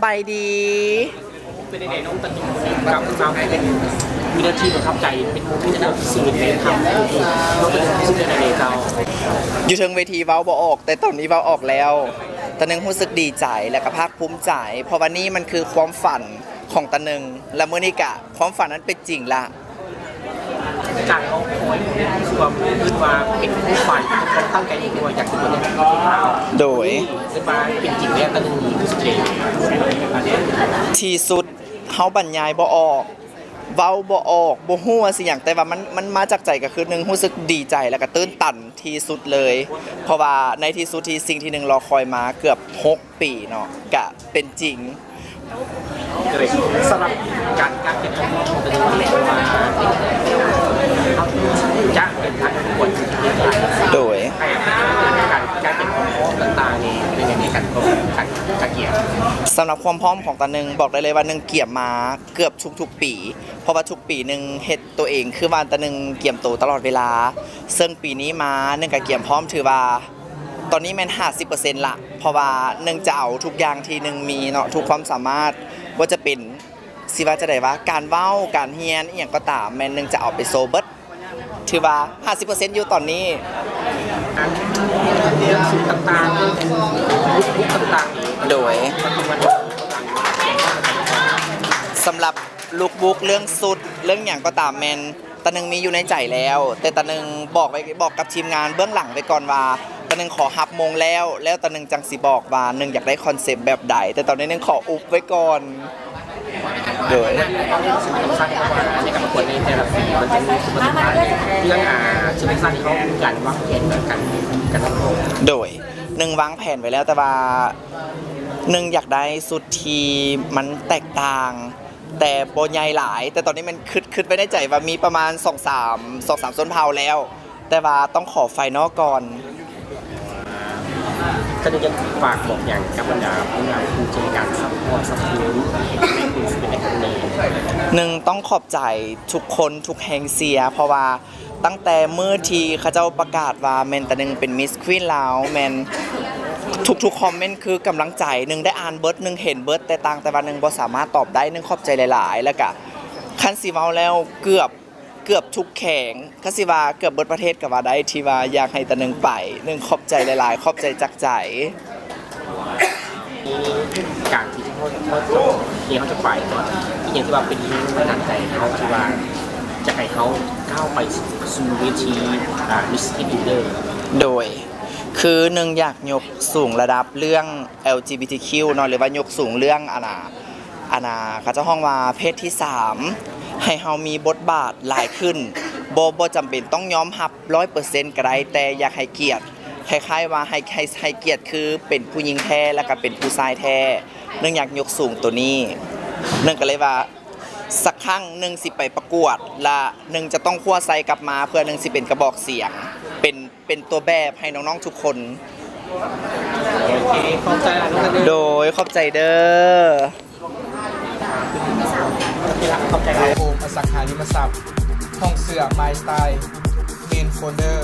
ສະບາຍດີ. ເປັນໃດນ້ອງຕະໜຶງ ກັບມາເປັນວິນາທີປະທັບໃຈ ເປັນໂມເມັນທີ່ສຸດໃນທຳ ນ້ອງຕະໜຶງຮູ້ສຶກຈັ່ງໃດເຈົ້າ? ຢູ່ເທິງເວທີເວົ້າບໍ່ອອກ ແຕ່ຕອນນີ້ເວົ້າອອກແລ້ວ. ຕະໜຶງຮູ້ສຶກດີໃຈ ແລະກະພາກພູມໃຈ ເພາະວ່ານີ້ມັນຄືຄວາມຝັນຂອງຕະໜຶງ ແລະມື້ນີ້ກະຄວາມຝັນນັ້ນເປັນຈິງລະ. ການລໍຄອຍຂອງເຮົາ ຄືວ່າເປັນຄວາມຝັນ ຄວາມຕັ້ງໃຈທີ່ວ່າຢາກເຮັດ ໂດຍ ເປັນຈິງແລ້ວ ຕະໜຶງຮູ້ສຶກເອງ ທີ່ສຸດ ເຮົາບັນຍາຍບໍ່ອອກ ເວົ້າບໍ່ອອກ ບໍ່ຮູ້ວ່າຊິຫຍັງ ແຕ່ວ່າມັນ ມັນມາຈາກໃຈ ກະຄືໜຶ່ງ ຮູ້ສຶກດີໃຈ ແລະກະຕື່ນຕັນທີ່ສຸດເລີຍ ເພາະວ່າໃນທີ່ສຸດທີ່ສິ່ງທີ່ໜຶ່ງລໍຄອຍມາເກືອບຫົກ ປີເນາະ ກະເປັນຈິງ. ສຳລັບການ ການເກັບຂອງເຮົາເປັນວ່າ ເຮົາຈະເປັນການກວດ ໂດຍ ການ ການເກັບຂອງເຮົາຕ່າງໆນີ້ ເປັນຫຍັງໃນການ ການ ການກຽມ? ສຳລັບຄວາມພ້ອມຂອງຕາໜຶ່ງ ບອກໄດ້ເລີຍວ່າໜຶ່ງກຽມມາເກືອບທຸກໆປີ ເພາະວ່າທຸກປີໜຶ່ງເຮັດໂຕເອງ ຄືວ່າຕາໜຶ່ງກຽມໂຕຕະຫຼອດເວລາ ເຊິ່ງປີນີ້ມາໜຶ່ງກະກຽມພ້ອມ ຖືວ່າ ຕອນນີ້ແມ່ນຫ້າສິບເປີເຊັນລະ ເພາະວ່າໜຶ່ງຈະເອົາທຸກຢ່າງທີ່ໜຶ່ງມີເນາະ ທຸກຄວາມສາມາດ ບໍ່ວ່າຈະເປັນ ຊິວ່າຈັ່ງໃດວະ ການເວົ້າ ການຮຽນ ອີ່ຫຍັງກໍຕາມ ແມ່ນໜຶ່ງຈະເອົາໄປໂຊເບິດ ຖືວ່າຫ້າສິບເປີເຊັນຢູ່ຕອນນີ້. ເລື່ອງສູດຕ່າງໆ ລຸກບຸກຕ່າງໆ ໂດຍ ສຳລັບລຸກບຸກ ເລື່ອງຊຸດ ເລື່ອງຫຍັງກໍຕາມ ແມ່ນ ຕາໜຶ່ງມີຢູ່ໃນໃຈແລ້ວ ແຕ່ຕາໜຶ່ງບອກໄວ້ ບອກກັບທີມງານເບື້ອງຫຼັງໄວ້ກ່ອນວ່າ ຕາໜຶ່ງຂໍຮັບໂມງແລ້ວ ແລ້ວຕາໜຶ່ງຈັ່ງຊິບອກວ່າໜຶ່ງຢາກໄດ້ຄອນເຊັບແບບໃດ ແຕ່ຕອນນີ້ໜຶ່ງຂໍອຸບໄວ້ກ່ອນ. ໂດຍ ໃນການປະກວດໃນແຕ່ລະປີ ມັນຈະມີ ເລື່ອງ ອ່າ ຊຸດສັ້ນເຮົາມີການວາງແຜນ ການ ການ ໂດຍ ໜຶ່ງວາງແຜນໄວ້ແລ້ວ ແຕ່ວ່າໜຶ່ງຢາກໄດ້ຊຸດທີ່ມັນແຕກຕ່າງ ແຕ່ບໍ່ໃຫຍ່ຫຼາຍ ແຕ່ຕອນນີ້ແມ່ນຄິດ ຄິດໄວ້ໃນໃຈວ່າມີປະມານສອງສາມ ສອງສາມຊົນເຜົ່າແລ້ວ ແຕ່ວ່າຕ້ອງຂໍໄຟນອລກ່ອນ. ກະຢາກຝາກບອກຫຍັງກັບບັນດາຜູ້ນຳທີ່ໃຫ້ການຊັບພອດຊັບເຊີນໃນການເປັນສິລະປິນໃນຄັ້ງນີ້? ໜຶ່ງ ຕ້ອງຂອບໃຈທຸກຄົນ ທຸກແຮງເຊຍ ເພາະວ່າ ຕັ້ງແຕ່ມື້ທີ່ເຂົາເຈົ້າປະກາດວ່າແມ່ນຕາໜຶ່ງເປັນມິສຄວີນລາວ ແມ່ນທຸກໆຄອມເມັນຄືກຳລັງໃຈ ໜຶ່ງໄດ້ອ່ານເບິດ ໜຶ່ງເຫັນເບິດ ແຕ່ຕ່າງແຕ່ວ່າໜຶ່ງບໍ່ສາມາດຕອບໄດ້ ໜຶ່ງຂອບໃຈຫຼາຍໆ ແລ້ວກະຄັນຊິເວົ້າແລ້ວເກືອບ ເກືອບທຸກແຂວງ ຄັນຊິວ່າເກືອບເບິດປະເທດກະວ່າໄດ້ ທີ່ວ່າຢາກໃຫ້ຕາໜຶ່ງໄປ ໜຶ່ງຂອບໃຈຫຼາຍໆ ຂອບໃຈຈາກໃຈ. ການທີ່ເຮົາ ເຮົາ ທີ່ເຮົາຈະໄປເນາະ ອີ່ຫຍັງທີ່ວ່າເປັນແຮງບັນດານໃຈເຮົາ ທີ່ວ່າຈະໃຫ້ເຮົາກ້າວໄປສູ່ເວທີ ອ່າ ມິສອິນເດີ? ໂດຍ ຄືໜຶ່ງຢາກຍົກສູງລະດັບເລື່ອງ ແອລຈີບີທີຄິວ ເນາະ ຫຼືວ່າຍົກສູງເລື່ອງ ອັນນ່າ ອັນນ່າ ເຂົາເຈົ້າຮ້ອງວ່າເພດທີສາມ ໃຫ້ເຮົາມີບົດບາດຫຼາຍຂຶ້ນ ບໍ່ ບໍ່ຈຳເປັນຕ້ອງຍອມຮັບຮ້ອຍເປີເຊັນກະໄດ້ ແຕ່ຢາກໃຫ້ກຽດ ຄ້າຍໆວ່າໃຫ້ ໃຫ້ ໃຫ້ກຽດຄືເປັນຜູ້ຍິງແທ້ ແລ້ວກະເປັນຜູ້ຊາຍແທ້. ໜຶ່ງຢາກຍົກສູງໂຕນີ້ ໜຶ່ງກະເລີຍວ່າ ສັກຄັ້ງໜຶ່ງຊິໄປປະກວດ ລະໜຶ່ງຈະຕ້ອງຄວ້າໄຊກັບມາ ເພື່ອໜຶ່ງຊິເປັນກະບອກສຽງ ເປັນ ເປັນຕົວແບບໃຫ້ນ້ອງໆທຸກຄົນ. ໂອເຄ ຂອບໃຈຫຼາຍໆ ໂດຍ ຂອບໃຈເດີ. ໂຮມອະສັງຫາລິມະຊັບ, ຫ້ອງເສື້ອ My Style, Main Folder,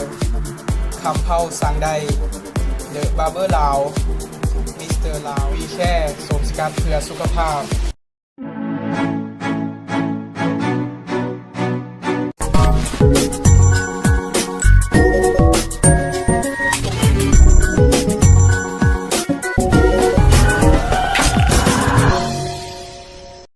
ຄຳເຜົ່າສັ່ງໄດ້, The Barber ລາວ, Mister ລາວ, We Care ໂສມສະກັດເພື່ອສຸຂະພາບ.